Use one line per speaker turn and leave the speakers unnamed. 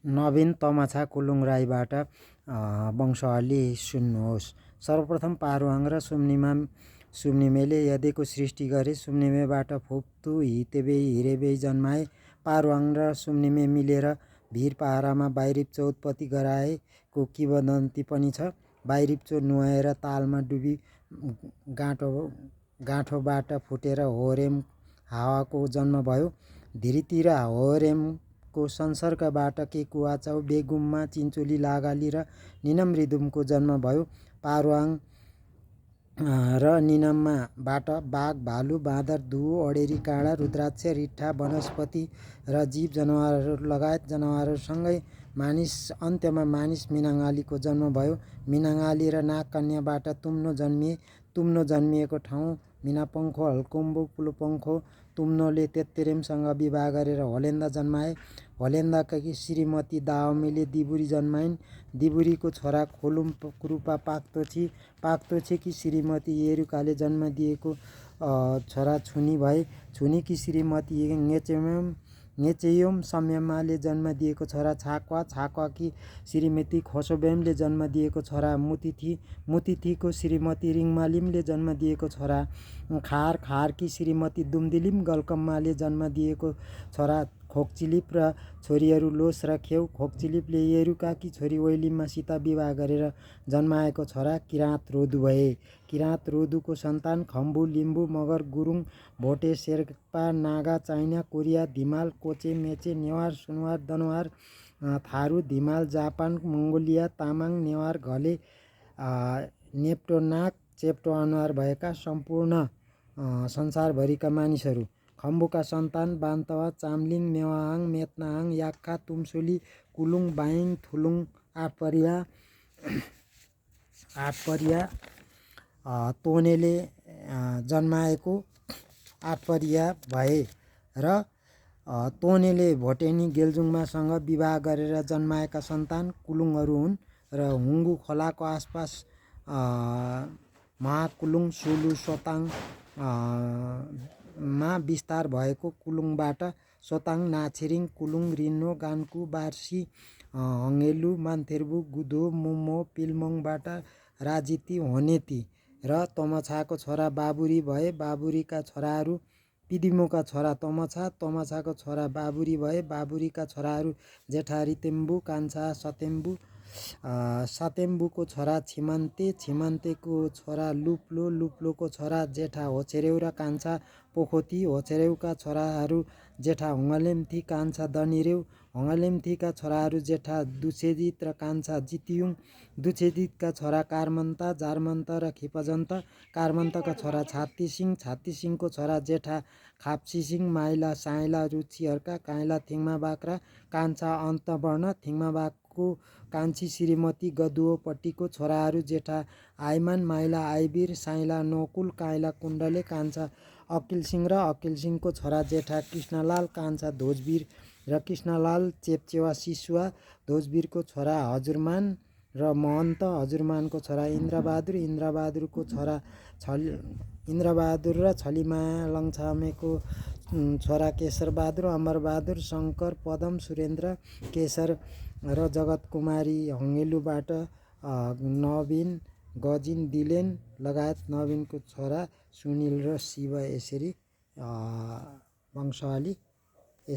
नवीन तमाछा कुलुङ राईबाट वंशावली सुन्नुहोस्। सर्वप्रथम पारुहाङ र सुम्निमेले यदेको सृष्टि गरे। सुम्निमेबाट फोप्तु हितेबे हिरेबे जन्माए। पारुहाङ र सुम्निमे मिलेर भिर पहरामा बाइरिप्चो उत्पत्ति गराएको किंवदन्ती पनि छ। बाइरिप्चो नुहाएर तालमा डुबी गाँठोबाट फुटेर होरेम हावाको जन्म भयो। धीरीतिर होरेमको संसर्गबाट केकु आचाउ बेगुममा चिन्चोली लागाली र निनम रिदुमको जन्म भयो। पारुहाङ र निनमबाट बाघ भालु बाँदर दुहु अडेरी काँडा रुद्राक्ष रिट्ठा वनस्पति र जीव जनावरहरू लगायत जनावरहरूसँगै मानिस अन्त्यमा मानिस मिनाङालीको जन्म भयो। मिनाङाली र नागकन्याबाट तुम्नो जन्मिए। तुम्नो जन्मिएको ठाउँ मिनापङ्खो हल्कुम्बु पुलुपङ्खो। तुम्नोले तेत्तेरेमसँग विवाह गरेर होलेन्दा जन्माए। होलेन्दाकी श्रीमती दावामीले दिबुरी जन्माइन्। दिबुरीको छोरा खोलुम क्रुपा पाक्तोछी। पाक्तोछीकी श्रीमती येरुकाले जन्म दिएको छोरा छुनी भए। छुनीकी श्रीमती ङेचेयोम सम्यमाले जन्म दिएको छोरा छाक्वा। छाक्वाकी श्रीमती खोसोबेमले जन्म दिएको छोरा मुतिथी। मुतिथीको श्रीमती रिङमालिमले जन्म दिएको छोरा खार। खारकी श्रीमती दुम्दिलिम गल्कम्माले जन्म दिएको छोरा खोक्चिलिप र छोरीहरू लोस र खेउ। खोक्चिलिपले येरुकाकी छोरी वैलिमासित विवाह गरेर जन्माएको छोरा किराँत रोदु भए। किराँत रोदुको सन्तान खम्बु लिम्बु मगर गुरुङ भोटे शेर्पा नागा चाइना कोरिया धिमाल कोचे मेचे नेवार सुनुवार दनुवार थारू धिमाल जापान मङ्गोलिया तामाङ नेवार घले नेप्टो नाग चेप्टो अनुहार भएका सम्पूर्ण संसारभरिका मानिसहरू। खम्बुका सन्तान बान्तवा चामलिङ नेवाहाङ मेतनाहाङ याक्खा तुमसोली कुलुङ बाइङ थुलुङ आठपरिया तोनेले जन्माएको आठपरिया भए र तोनेले भोटेनी गेल्जुङमासँग विवाह गरेर जन्माएका सन्तान कुलुङहरू हुन् र हुङ्गु खोलाको आसपास महाकुलुङ सुलु सोताङ मा विस्तार भएको कुलुङबाट सोताङ नाछिरिङ कुलुङ रिन्नो गान्कु बार्सी हङ्गेलु मान्थेर्बु गुधो मुमो पिल्मोङबाट राजिती होनेती र तमछाको छोरा बाबुरी भए। बाबुरीका छोराहरू पिदिमोका छोरा तमछा। तमछाको छोरा बाबुरी भए। बाबुरीका छोराहरू जेठा रितेम्बु कान्छा सतेम्बु। सतेम्बुको छोरा छिमान्ते। छिमान्तेको छोरा लुप्लो। लुप्लोको छोरा जेठा होछेरेउ र कान्छा पोखोती। होछेरेउका छोराहरू जेठा होङलेम्थी कान्छा दनिरेउ। होङलेम्थीका छोराहरू जेठा दुछेजित र कान्छा जितियुङ। दुछेजितका छोरा कारमन्ता जारमन्त र खिपजन्त। कारमन्तका छोरा छात्तिसिङ। छात्तिसिङको छोरा जेठा खाप्सिसिङ माइला साइला रुचिहर्का काइला थिङमाबाक र कान्छा अन्तवर्ण। थिङमाबाकको कान्छी श्रीमती गदुवोपट्टिको छोराहरू जेठा आइमान माइला आइबिर साइला नोकुल काइला कुण्डले कान्छा अकिलसिङ र अकिलसिङको छोरा जेठा कृष्णलाल कान्छा ध्वजवीर र कृष्णलाल चेप्चेवा सिसुवा। ध्वजवीरको छोरा हजुरमान र महन्त। हजुरमानको छोरा इन्द्रबहादुर। इन्द्रबहादुरको छोरा इन्द्रबहादुर र छलिमाया लङछामेको छोरा केशरबहादुर अमरबहादुर शङ्कर पदम सुरेन्द्र केशर र जगतकुमारी हङ्गेलुबाट नवीन गजिन दिलेन लगायत नवीनको छोरा सुनिल र शिव। यसरी वंशावली